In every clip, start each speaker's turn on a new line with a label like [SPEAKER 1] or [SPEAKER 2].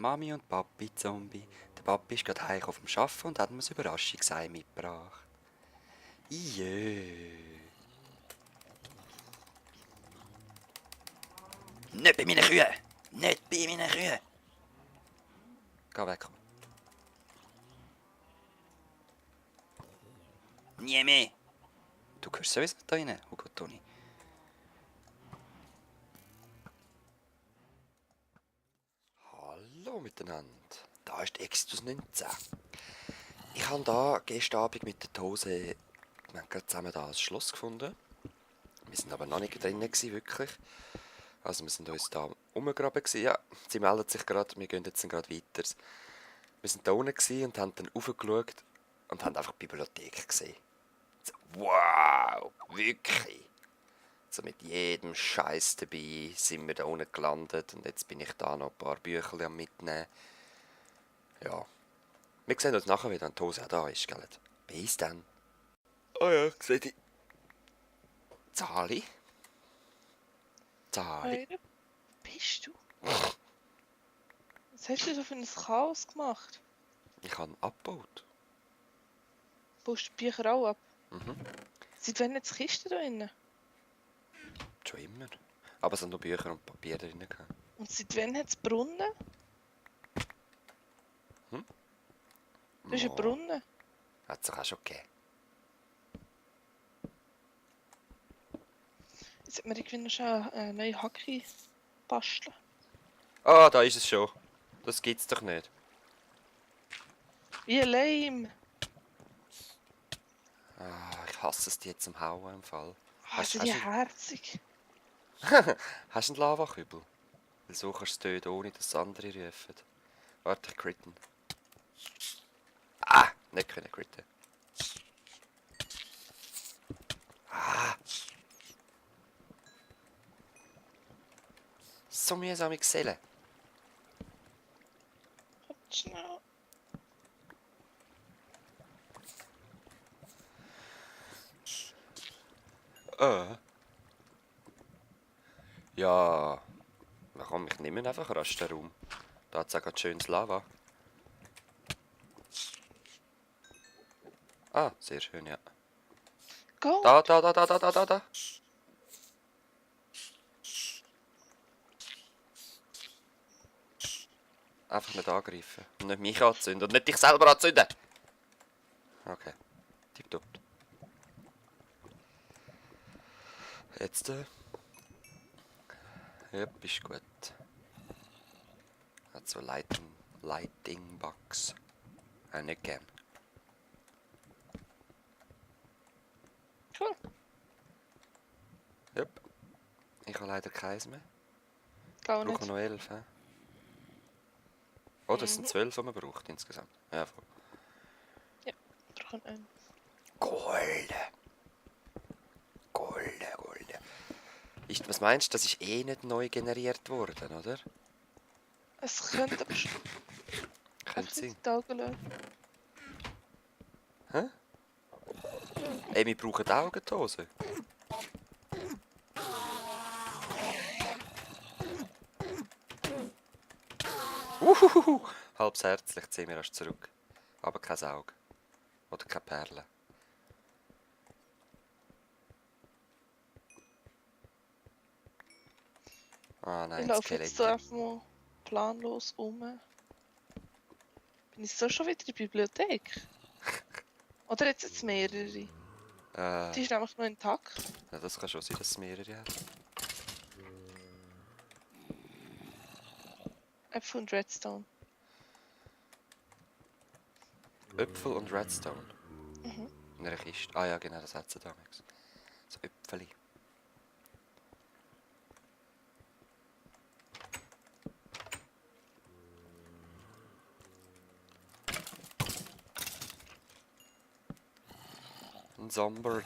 [SPEAKER 1] Mami und Papi Zombie. Der Papi ist gerade heim vom Arbeiten und hat mir ein Überraschungsei mitgebracht. Jö. Nicht bei meinen Kühen! Nicht bei meinen Kühen! Geh weg. Nie mehr! Du gehörst sowieso da rein, Hugo Toni. Hallo miteinander. Da ist Extus 19. Ich habe da gestern Abend mit der Tose, wir haben gerade zusammen da ein Schloss gefunden. Wir sind aber noch nicht drinnen gewesen, wirklich. Also wir sind uns da rumgegraben gewesen. Ja, sie meldet sich gerade, wir gehen jetzt gerade weiter. Wir sind da unten gewesen und haben dann raufgeschaut und haben einfach die Bibliothek gesehen. So, wow, wirklich. So mit jedem Scheiß dabei sind wir da unten gelandet und jetzt bin ich da noch ein paar Bücher am mitnehmen. Ja. Wir sehen uns nachher wieder, wenn die Hose auch da ist, gell? Bis dann. Oh ja, sehe ich. Zali? Zali?
[SPEAKER 2] Wer bist du? Was hast du da für ein Chaos gemacht?
[SPEAKER 1] Ich habe ihn abgebaut.
[SPEAKER 2] Baust du die Bücher auch ab?
[SPEAKER 1] Mhm.
[SPEAKER 2] Seit wann hat es Kisten da drin?
[SPEAKER 1] Schon immer. Aber es sind nur Bücher und Papier drin gehabt.
[SPEAKER 2] Und seit wann hat es Brunnen?
[SPEAKER 1] Hm?
[SPEAKER 2] Du hast einen Brunnen.
[SPEAKER 1] Hat es sich auch schon gegeben.
[SPEAKER 2] Jetzt hat man irgendwie noch schon eine neue Hacke basteln.
[SPEAKER 1] Ah, da ist es schon. Das gibt's doch nicht.
[SPEAKER 2] Wie lame!
[SPEAKER 1] Ah, ich hasse es, die zum Hauen im Fall.
[SPEAKER 2] Also die herzig.
[SPEAKER 1] Hast du einen Lavakübel? Weil so kannst du es töten, ohne dass andere rufen. Warte, ich critten. Ah, nicht können critten. Ah. So mühsame Gesellen.
[SPEAKER 2] Schnell.
[SPEAKER 1] Ja. Warum? Ich nehme einfach Rasterraum. Da hat es auch schönes Lava. Ah, sehr schön, ja.
[SPEAKER 2] Go!
[SPEAKER 1] Da. Einfach nicht angreifen. Und nicht mich anzünden. Und nicht dich selber anzünden! Okay. Tipptopp. Jetzt. Ja, ist gut. Hat so Lighting Bugs. Auch nicht gern.
[SPEAKER 2] Cool.
[SPEAKER 1] Yep. Ich habe leider keins mehr.
[SPEAKER 2] Gar
[SPEAKER 1] Ich
[SPEAKER 2] nicht.
[SPEAKER 1] brauche noch 11. He? Oh, das sind 12, die man braucht insgesamt. Ja, voll.
[SPEAKER 2] Ja, wir brauchen einen.
[SPEAKER 1] Gold. Was meinst du, das ist eh nicht neu generiert worden, oder?
[SPEAKER 2] Es könnte aber schon
[SPEAKER 1] Könnte sein.
[SPEAKER 2] die Augen lassen.
[SPEAKER 1] Hä? Ey, wir brauchen Augenhose. Halbs herzlich ziehen wir erst zurück. Aber kein Auge. Oder keine Perle. Ah nein,
[SPEAKER 2] Ich
[SPEAKER 1] das
[SPEAKER 2] laufe jetzt so
[SPEAKER 1] Skelettchen.
[SPEAKER 2] einfach mal planlos um. Bin ich so schon wieder in der Bibliothek? Oder jetzt mehrere? Die ist nämlich noch intakt.
[SPEAKER 1] Ja, das kann schon sein, dass es mehrere hat.
[SPEAKER 2] Äpfel und Redstone.
[SPEAKER 1] Äpfel und Redstone.
[SPEAKER 2] Mhm.
[SPEAKER 1] In einer Kiste. Ah ja, genau, das hat sie damals. So Äpfeli. Ein Zombird.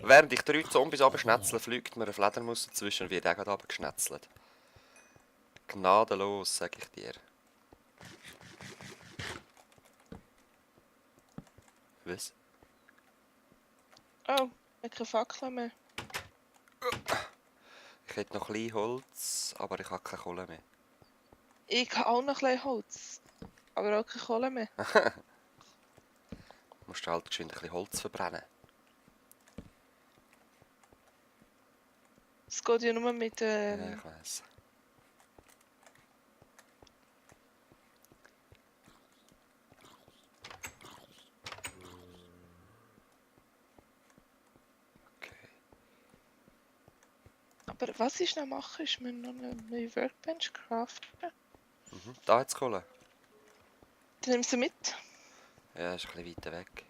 [SPEAKER 1] Während ich 3 Zombies abschnetzle, fliegt mir eine Fledermaus dazwischen und wird auch gerade abgeschnetzelt. Gnadenlos, sag ich dir. Was?
[SPEAKER 2] Oh, ich habe keine Fackel mehr.
[SPEAKER 1] Ich hätte noch ein bisschen Holz, aber ich habe keine Kohle mehr.
[SPEAKER 2] Ich habe auch noch ein bisschen Holz. Aber auch keine Kohle mehr.
[SPEAKER 1] Musst du halt geschwind ein bisschen Holz verbrennen.
[SPEAKER 2] Es geht ja nur mit.
[SPEAKER 1] Ja, ich weiss. Okay.
[SPEAKER 2] Aber was ich noch mache, ist mir noch eine neue Workbench craften.
[SPEAKER 1] Mhm. Da hat's Kohle.
[SPEAKER 2] Dann nimm sie mit.
[SPEAKER 1] Ja, ist ein bisschen weiter weg.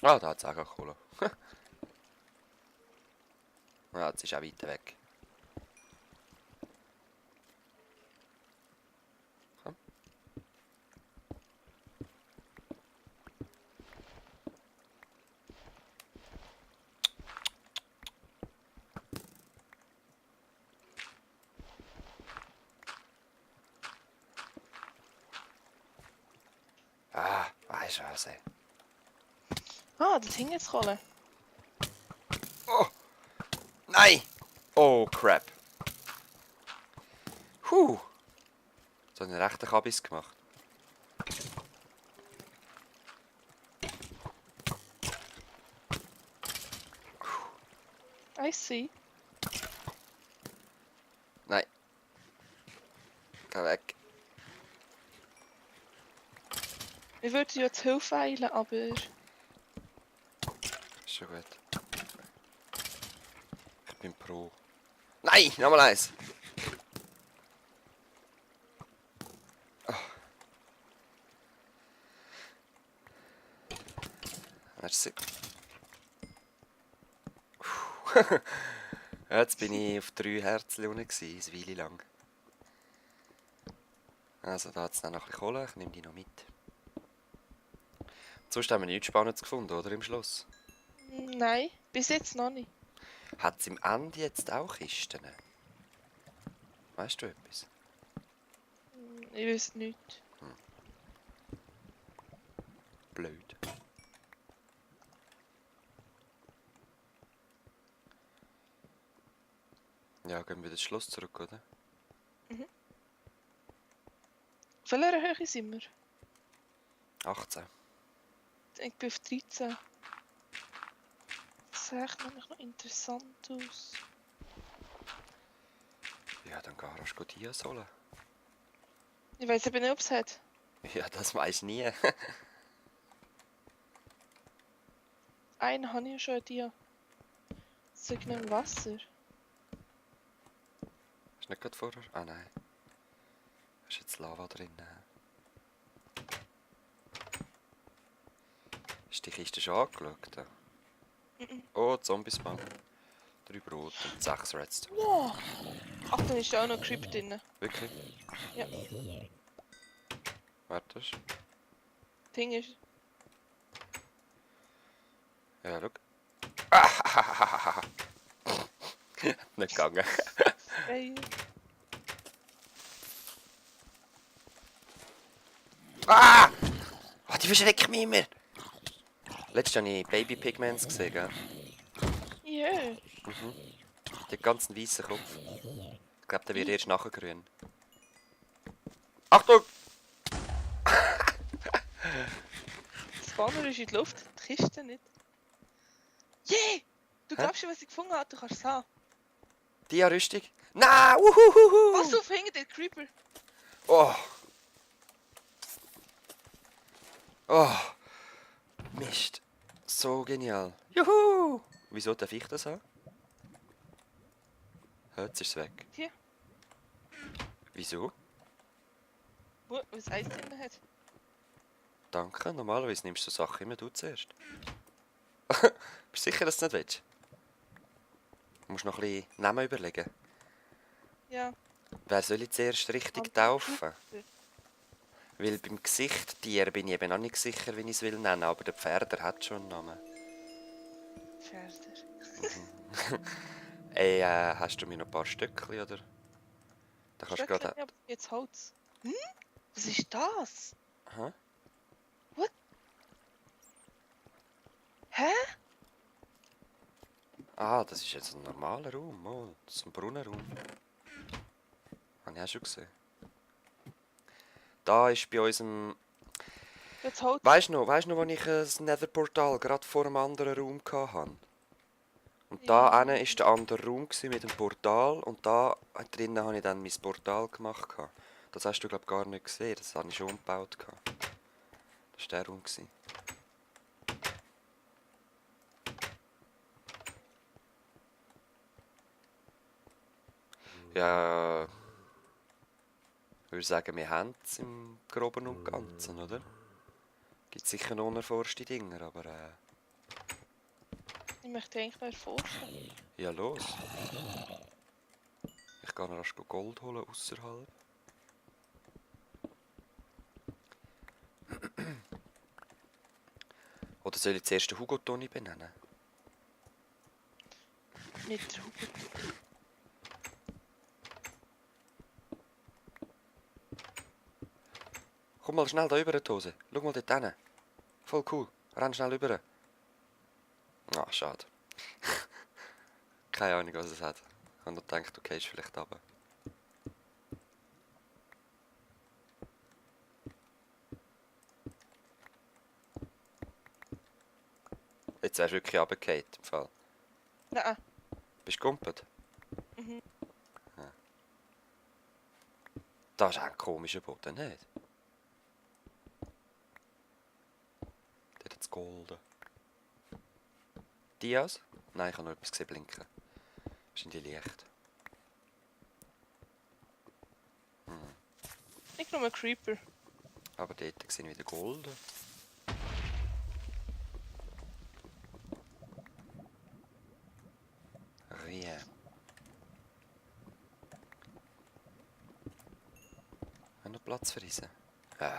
[SPEAKER 1] Ah, da hat's auch Kohle. Ja, jetzt ist auch weiter weg. Komm. Ah, weißt du was, ey.
[SPEAKER 2] Ah, das hing jetzt Kohle.
[SPEAKER 1] Oh! Nein! Oh, crap. So einen rechten Kabis gemacht.
[SPEAKER 2] I see.
[SPEAKER 1] Nein. Geh weg.
[SPEAKER 2] Ich würde ja zu Hilfe eilen, aber.
[SPEAKER 1] Ist schon gut. Ich bin Pro. Nein! Nochmal eins! Merci. Jetzt bin ich auf 3 Herzchen unten gewesen, eine Weile lang. Also da hat es dann noch ein bisschen Kohle, ich nehme die noch mit. Sonst haben wir nichts Spannendes gefunden, oder im Schloss?
[SPEAKER 2] Nein, bis jetzt noch nicht.
[SPEAKER 1] Hat es im Ende jetzt auch Kisten? Weißt du etwas?
[SPEAKER 2] Ich weiß nicht.
[SPEAKER 1] Blöd. Ja, gehen wir ins Schloss zurück, oder?
[SPEAKER 2] Auf welcher Höhe sind wir?
[SPEAKER 1] 18.
[SPEAKER 2] Ich bin auf 13. Das sieht nämlich noch interessant aus.
[SPEAKER 1] Ja, dann gehst du Dias holen.
[SPEAKER 2] Ich weiß aber nicht, ob es hat.
[SPEAKER 1] Ja, das weiß nie.
[SPEAKER 2] Einen habe ich ja schon an dir. Sag nicht im Wasser.
[SPEAKER 1] Hast du nicht gerade vorher? Ah nein. Ist jetzt Lava drin? Ist die Kiste schon angeschaut? Oh, Zombiespawn. 3 Brot und 6 Redstone.
[SPEAKER 2] Wow! Ach, dann ist da auch noch ein Creep drin.
[SPEAKER 1] Wirklich?
[SPEAKER 2] Ja.
[SPEAKER 1] Warte.
[SPEAKER 2] Ding ist.
[SPEAKER 1] Ja, schau. Ah, nicht gegangen.
[SPEAKER 2] Geil.
[SPEAKER 1] Ah! Oh, die verschrecken mich immer. Letztes habe ich Baby Pigments gesehen, gell?
[SPEAKER 2] Ja.
[SPEAKER 1] Die ganzen weißen Kopf. Ich glaube, der wird erst nachher grün. Achtung!
[SPEAKER 2] Das Banner ist in die Luft, die Kiste nicht. Yeah! Du
[SPEAKER 1] Hä?
[SPEAKER 2] glaubst schon, was ich gefunden habe, du kannst es haben.
[SPEAKER 1] Die Rüstung. Nein! Uhuhuhu!
[SPEAKER 2] Was auf, hinter der Creeper!
[SPEAKER 1] Oh! Oh! Mist! So genial! Juhu! Wieso darf ich das haben? Jetzt ist es weg.
[SPEAKER 2] Hier,
[SPEAKER 1] Wieso?
[SPEAKER 2] was Eis drin hat.
[SPEAKER 1] Danke, normalerweise nimmst du Sachen immer du zuerst. Bist du sicher, dass du nicht willst? Du musst noch ein bisschen Namen überlegen.
[SPEAKER 2] Ja.
[SPEAKER 1] Wer soll ich zuerst richtig taufen? Weil beim Gesichttier bin ich eben auch nicht sicher, wie ich es will nennen, aber der Pferder hat schon einen Namen.
[SPEAKER 2] Pferder.
[SPEAKER 1] Ey, hast du mir noch ein paar Stückchen, oder? Da kannst du
[SPEAKER 2] Stöckchen,
[SPEAKER 1] gerade...
[SPEAKER 2] ja, aber jetzt Holz. Hm? Was ist das?
[SPEAKER 1] Hä?
[SPEAKER 2] What? Hä?
[SPEAKER 1] Ah, das ist jetzt ein normaler Raum. Oh, das ist ein Brunnenraum. Habe ich auch schon gesehen. Da ist bei unserem...
[SPEAKER 2] Jetzt Holz.
[SPEAKER 1] Weißt du noch, wo ich ein Netherportal gerade vor einem anderen Raum hatte? Und da
[SPEAKER 2] Ja.
[SPEAKER 1] war der andere Raum mit dem Portal und da drinnen habe ich dann mein Portal gemacht. Das hast du glaube ich gar nicht gesehen, das habe ich schon umgebaut. Das war der Raum. Ja, ich würde sagen, wir haben es im Groben und Ganzen, oder? Gibt sicher noch unerforschte Dinge, aber
[SPEAKER 2] Ich möchte eigentlich noch erforschen.
[SPEAKER 1] ja los. Ich gehe noch rasch Gold holen außerhalb. Oder soll ich zuerst den Hugo Toni benennen?
[SPEAKER 2] Mit der Hugo.
[SPEAKER 1] Komm mal schnell da rüber, Tose. Schau mal dort hin. Voll cool. Renn schnell rüber. Ah, schade. Keine Ahnung, was es hat. Ich habe noch gedacht, du gehst vielleicht runter. Jetzt wärst du wirklich runtergefallen, im Fall.
[SPEAKER 2] Nein.
[SPEAKER 1] Bist du gegumpelt?
[SPEAKER 2] Mhm.
[SPEAKER 1] Ja. Das ist ein komischer Boden, nicht? Der hat das Golden. Dias? Nein, ich habe noch etwas gesehen blinken. Das sind die Licht.
[SPEAKER 2] Ich nur einen Creeper.
[SPEAKER 1] Aber dort sind wieder Golden. Rien. Haben noch Platz für uns?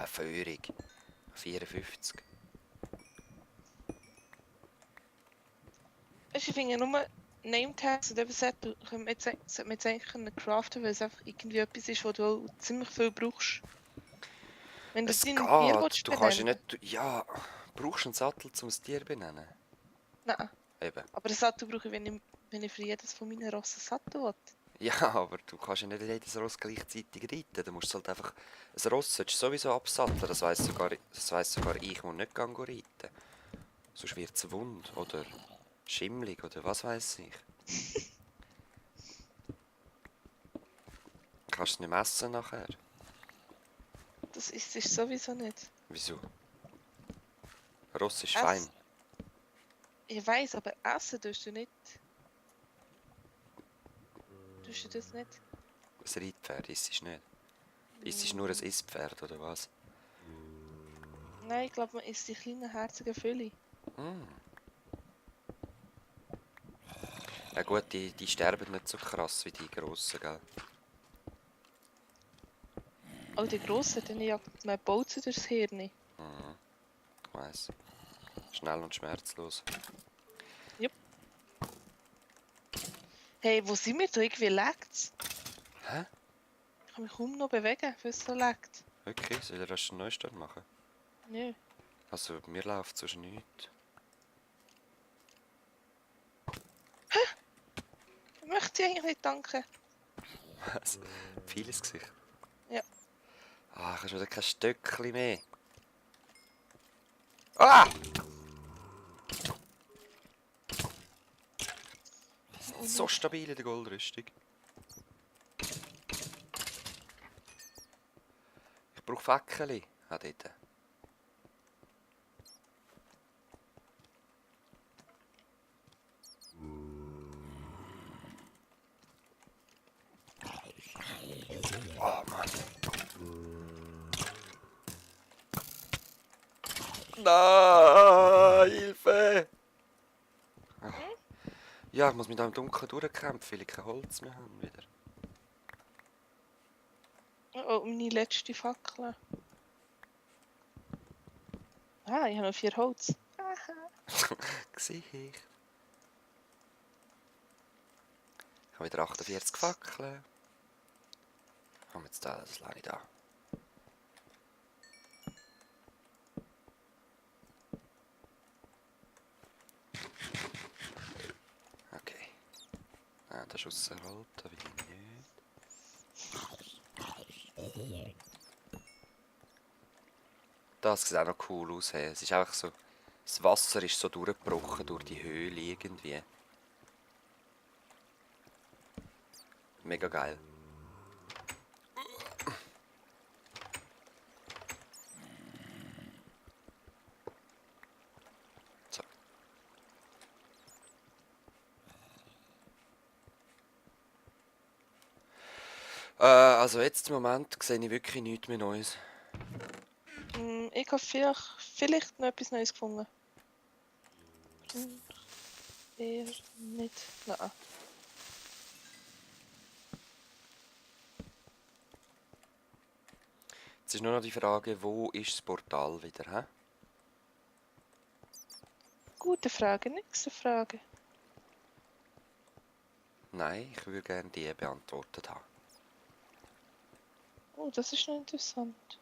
[SPEAKER 1] Feurig. 54.
[SPEAKER 2] Weißt du, ich finde nur Name-Tags und eben sollte man jetzt eigentlich können craften, weil es einfach irgendwie etwas ist, was du auch ziemlich viel brauchst. Wenn du
[SPEAKER 1] Es
[SPEAKER 2] dein Tier
[SPEAKER 1] geht.
[SPEAKER 2] willst
[SPEAKER 1] Du kannst ja
[SPEAKER 2] benennen.
[SPEAKER 1] nicht... Ja, brauchst du einen Sattel, um das Tier zu benennen?
[SPEAKER 2] Nein.
[SPEAKER 1] Eben.
[SPEAKER 2] Aber einen Sattel brauche ich, wenn ich für jedes von meinen Rossen Sattel will.
[SPEAKER 1] Ja, aber du kannst ja nicht jedes Ross gleichzeitig reiten. Du musst halt einfach... Ein Ross solltest du sowieso absatteln. Das weiss sogar ich, muss nicht reiten. Sonst wird es wund oder schimmlig oder was weiß ich. Kannst du nicht messen nachher.
[SPEAKER 2] Das ist es sowieso nicht.
[SPEAKER 1] Wieso? Ross ist
[SPEAKER 2] Ess-
[SPEAKER 1] fein.
[SPEAKER 2] Ich weiss, aber essen tust du nicht. Tust du das nicht?
[SPEAKER 1] Ein Reitpferd isst es nicht. Isst es nur ein Isspferd oder was?
[SPEAKER 2] Nein, ich glaube, man isst die kleinen herzigen Fülle.
[SPEAKER 1] Ja gut, die sterben nicht so krass wie die grossen, gell?
[SPEAKER 2] Auch die Grossen, denen jagt man Bolzen durchs Hirn.
[SPEAKER 1] Ich weiss. Schnell und schmerzlos.
[SPEAKER 2] Hey, wo sind wir da? Irgendwie leckt's.
[SPEAKER 1] Hä?
[SPEAKER 2] Ich kann mich kaum noch bewegen, weil es so leckt.
[SPEAKER 1] Okay, soll ich rasch einen Neustart machen?
[SPEAKER 2] Nö.
[SPEAKER 1] Also, bei mir läuft sonst nichts.
[SPEAKER 2] Ich möchte dir eigentlich nicht danken.
[SPEAKER 1] Was? Vieles Gesicht?
[SPEAKER 2] Ja.
[SPEAKER 1] Ah, ich habe wieder kein Stöckchen mehr. Ah! So stabil in der Goldrüstung. Ich brauche Fackel. Ah, dort. Oh Mann. Nein, Hilfe! Ah. Ja, ich muss mit dem Dunkeln durchkämpfen, weil ich kein Holz mehr habe wieder.
[SPEAKER 2] Oh, meine letzte Fackel. Ah, ich habe noch 4 Holz. Aha.
[SPEAKER 1] Sehe ich. Ich habe wieder 48 Fackeln. Komm jetzt da, das lasse ich da. Okay. das ist ausserhalb, da will ich nicht. Das sieht auch noch cool aus. Hey. Es ist einfach so... Das Wasser ist so durchgebrochen durch die Höhle irgendwie. Mega geil. So. Also jetzt im Moment sehe ich wirklich nichts mehr Neues.
[SPEAKER 2] Ich habe vielleicht noch etwas Neues gefunden. Eher nicht. Nein.
[SPEAKER 1] Jetzt ist nur noch die Frage, wo ist das Portal wieder, hä?
[SPEAKER 2] Gute Frage, nächste Frage.
[SPEAKER 1] Nein, ich würde gerne die beantwortet haben.
[SPEAKER 2] Oh, das ist noch interessant.